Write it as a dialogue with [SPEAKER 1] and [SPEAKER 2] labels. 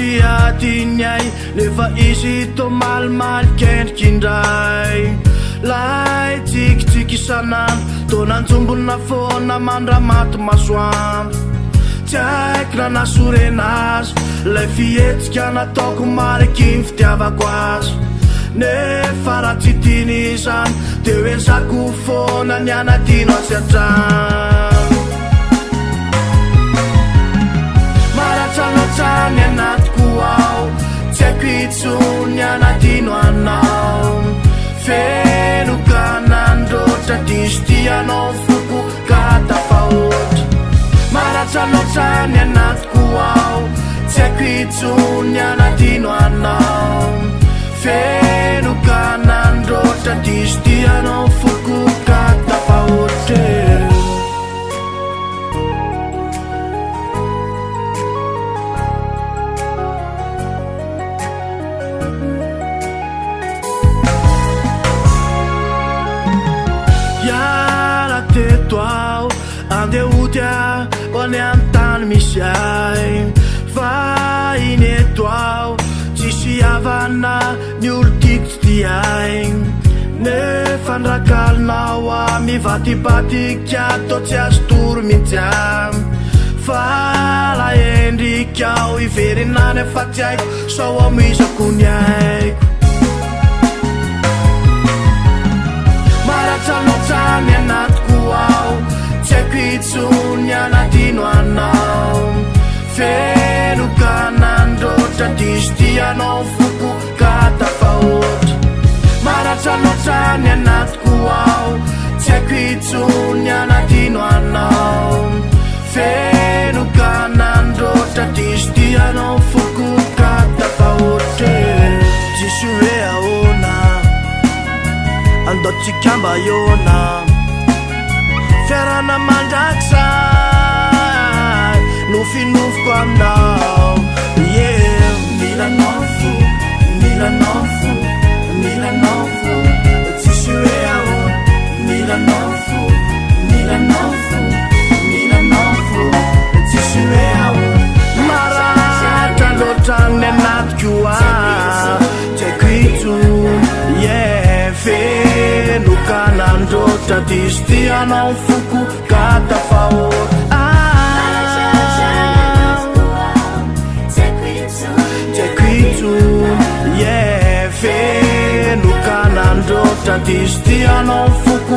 [SPEAKER 1] Tsisy adiny ay nefa izy toa malimaly kendriky indray. Lay tsikitsiky isan'andro toa nanjombona foana mandramaty masoandro. Tsy haiko na nasorena azy lay fihetsika nataoko mariky ny fitiavako azy. Nefa raha tsy tiany izany dia ho ezako foana ny hanadino azy hatrany. Maratra loatra ny anatiko ao, tsy haiko intsony hanadino anao. Feno ka nandroatra, diso tia anao ny foko ka tafahoatra. Maratra loatra ny anatiko ao, tsy haiko intsony hanadino anao. Feno ka nandroatra, diso tia anao ny foko ka tafahoatra e. Hiala teto aho, andeha hody aho, ho any amin'ny tany misy ahy. Vahiny eto aho, tsisy havana, ny olon-tiako tsy tia ahy. Nefa ny rakalinao aho mivadibadika toa tsy azo tory mihitsy aho. Fa la endrika aho hiverina any fa tsy haiko sao hamoizako ny aiko. Maratra loatra ny anatiko ao, tsy haiko intsony hanadino anao. Feno ka nandroatra, diso tia anao foko ka tafahoatra. Maratra loatra ny anatiko ao, tsy haiko intsony hanadino anao. Feno ka nandroatra, diso tia anao foko ka tafahoatra e. Tsisy hoe ahoana, andao tsika mba hihaona. Fiarahana mandrakizay, nofinofiko aminao. Yeah. Mila anao fo, mila anao fo, mila anao fo. Tsisy hoe ahoana, mila anao fo, mila anao fo, mila anao fo. Tsisy hoe ahoana. Maratra loatra ny anatiko ah, tsy haiko intsony. Yeah, feno ka nandroatra, diso tia anao ny foko ka tafahoatra. Ah, tsy haiko intsony. Yeah, feno ka nandroatra, diso tia anao ny foko.